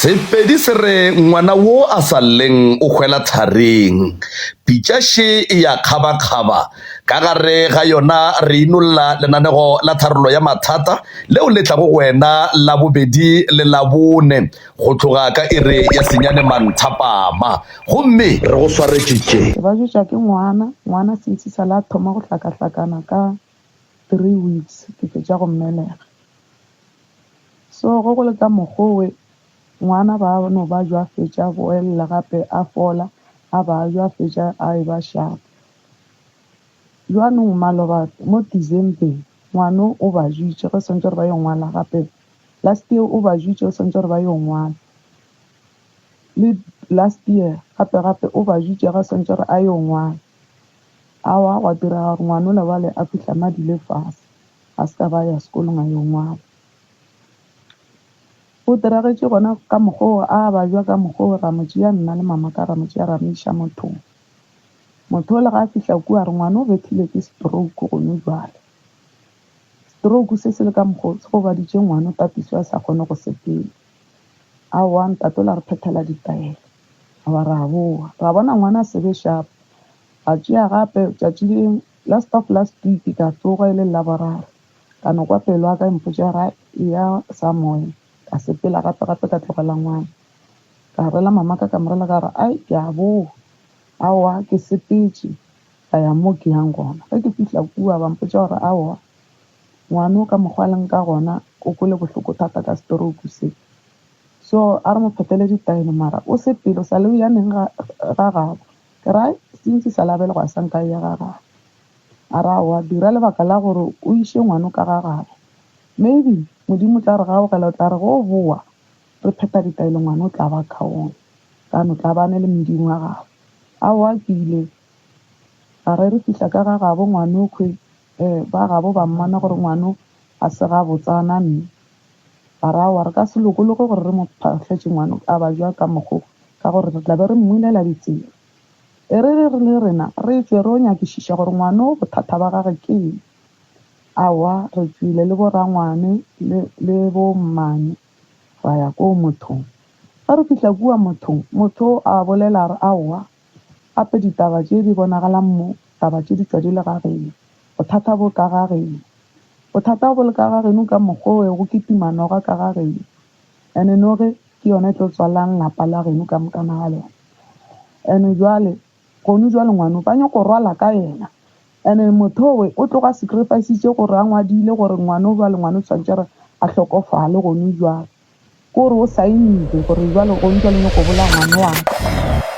Sepedi se re ngwana wo a sa lleng o hwela tharing. Pitša še e ya kgabakgaba. Ka gare ga yona re inolla lenanego la tharollo ya mathata leo le tlago go wena Labobedi le Labone go tloga ka iri ya senyane manthapama. Gomme re go swaretše tše. Ke ba jwetša ke ngwana, ngwana since sa la thoma go hlakahlakana ka three weeks ke fetša go mmelega. So ge go le ka mokgowe ngwana ba no ba jwa fetša boelela gape a fola a ba jwa fetša a e ba sharp. Jwanong maloba mo December ngwano o ba jwitše ge swantše gore ba yo ngwala gape last year o ba jwitše o swantše gore ba yo ngwala le last year gape gape o ba jwitše ge swantše gore a yo ngwala. Aowa gwa direga gore ngwanola bjale a fihla ma dule fase a se ka ba ya sekolong a yo ngwala. Go diragetše gona ka mokgwa wo a babja ka mokgwa wo ra mo tšea nna le mama ka ra mo tšea ra mo iša mothong. Motho ole ga a fihla kua a re ngwana o bethilwe ke stroke gone jwale. Stroke se se le ka mokgwa o se gobaditše ngwana o tatiso a sa kgone go sepela. Aowa ntate ola re phethela ditaelo a ba ra boa ra bona ngwana a se be sharp. Ra tšea gape tšatši le last of last week ka tsoga e le Laboraro ka no kwa pelo ya ka e mpotša ra eya somewhere ka sepela gape gape ka tlogela ngwana. Ka rela mama ka ka mo rela ka re ai ke a boa. Aowa ke sepetše ka ya mo ke yang gona. Ge ke fihla kua ba mpotša gore aowa ngwano ka mokgwa a leng ka gona o kwele bohloko thata ka stroke se. So a re mo phethele ditaelo mara o sepele o sa le o ya neng ga gabo. Ke ra since sa la belegwa sa nka ya ga gabo. A re aowa dira lebaka la gore o iše ngwano ka ga gabo. Maybe Modimo o tla re gaogela o tla re ge o boa re phetha ditaelo ngwana o tla ba kaone. Ka no tla ba ne le modimo wa gagwe. Aowa ke ile ra re re fihla ka ga gabo ngwanokhwe um ba gabo ba mmona gore ngwano ga se gabotsana mme ba re aowa re ka se lokologe gore re mo phahletše ngwano a ba jwa ka mokgo ka gore re tla be re mmulela ditsela. E re re le rena re tšwe re o nyakišiša gore ngwano bothata ba gage ke eng. Aowa re tšwile le borangwane le le bommane ra ya koo mothong. Ge re fihla kua mothong, motho a bolela a re, Aowa, gape ditaba tše di bonagalang mo, taba tše di tšwa di le ga geno. Bothata bo ka ga geno. Bothata bo le ka ga geno ka mokgwa o go kitima noga ka ga geno. Ene noge ke yona e tlo tswalang lapa la geno ka mokana ga lona. Ene jwale, gonu jwale ngwano ba nyoko rwala ka yena. Ene motho owe o tloga a sacrificitše gore a ngwadile gore ngwano jwale ngwano tshwantše re a hlokofale gonu jwale. Ke gore o saennile gore jwale gonu jwale nyoko bolaya ngwano wa ka.